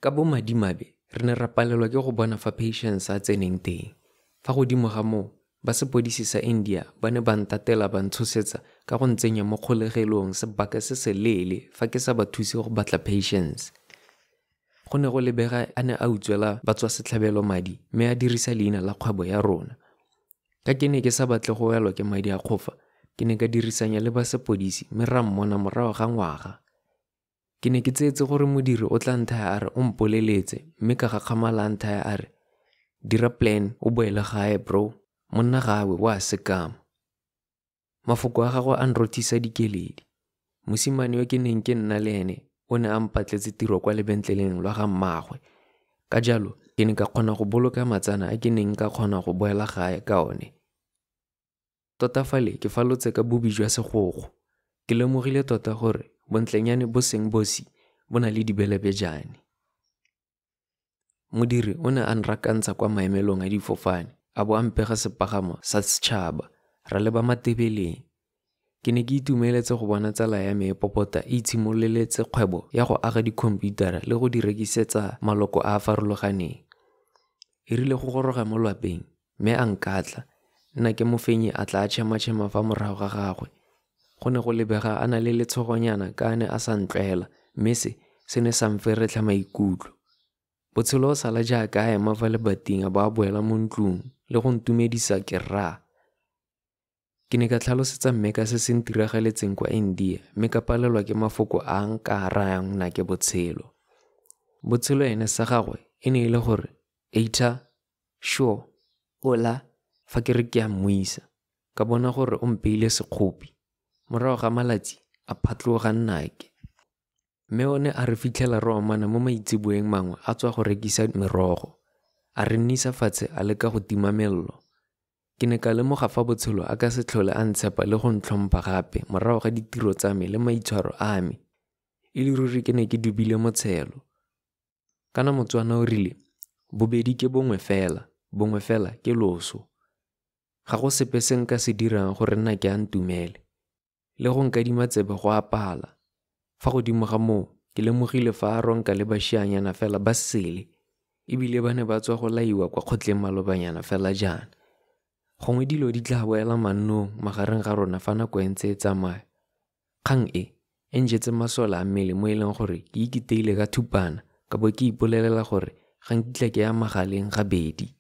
Ka bomadimabe, re ne ra palelwa ke go bona fa Patience a tseneng teng. Fa godimo ga moo, ba sepodisi sa India ba ne ba ntatela ba ntshosetsa ka go ntsenya mo kgolegelong sebaka se seleele fa ke sa ba thuse go batla Patience. Go ne go lebega a ne a utswela batswasetlhabelo madi mme a dirisa leina la kgwebo ya rona. Ka ke ne ke sa batle go welwa ke madi a kgofa, ke ne ka dirisanya le ba sepodisi mme ra mmona morago ga ngwaga. Ke ne ke tseetse gore Modiri o tla nthaya a re o mpoleletse mme ka gakgamala a nthaya a re, Dira plan o boele gae bro, monna ga a we o a sekama. Mafoko a gagwe a nrothisa dikeledi. Mosimane yo ke neng ke nna le ene o ne a mpatletse tiro kwa lebentleleng lwa ga mmaagwe. Ka jalo, ke ne ka kgona go boloka matsana a ke neng nka kgona go boela gae ka one. Tota fale ke falotse ka bobi jwa segokgo. Ke lemogile tota gore bontlenyane bo seng bosi bo na le dibelebejane. Modiri o ne a nrakantsha kwa maemelong a difofane a bo a mpega sepagamo sa setšhaba, ra leba Matebeleng. Ke ne ke itumeletse go bona tsala ya me e popota e itshimololetse kgwebo ya go aga dikhomputara le go di rekisetsa maloko a a farologaneng. E rile go goroga mo lwapeng, mme a nkatla, nnake Mofenyi a tla a tšhematšhema fa morago ga gagwe. Go ne go lebega a na le letshogonyana ka a ne a sa ntlwaela mme se, se ne sa mferetlha maikutlo. Botshelo o sala jaaka a ema fa lebating a bo a boela mo ntlong le go ntumedisa ke rra. Ke ne ka tlhalosetsa mme ka se se ntiragaletseng kwa India mme ka palelwa ke mafoko a nka a rayang nnake Botshelo. Botshelo ene sa gagwe e ne e le gore, Eita, sure, hola, fa ke re ke a mmuisa. Ka bona gore o mpeile sekgopi. Morago ga malatsi, a phatloga nnake. Mme o ne a re fitlhela re omana mo maitseboeng mangwe a tswa go rekisa merogo. A re nnisa fatshe a leka go tima mello. Ke ne ka lemoga fa Botshelo a ka se tlhole a ntshepa le go ntlhompha gape morago ga ditiro tsa me le maitshwaro a me. E le ruri ke ne ke dubile motshelo. Kana Motswana o rile, bobedi ke bongwe fela, bongwe fela ke loso. Ga go sepe se nka se dirang gore nnake a ntumele. Le go nkadima tsebe go a pala. Fa godimo ga moo, ke lemogile fa a ronka le bašianyana fela ba sele, e bile ba ne ba tswa go laiwa kwa kgotleng malobanyana fela jaana. Gongwe dilo di tla boela mannong magareng ga rona fa nako e ntse e tsamaya. Kgang e, e njetse masole a mmele mo e leng gore ke ikiteile ka thupana ka bo ke ipolelela gore ga nkitla ke ya magaleng gabedi.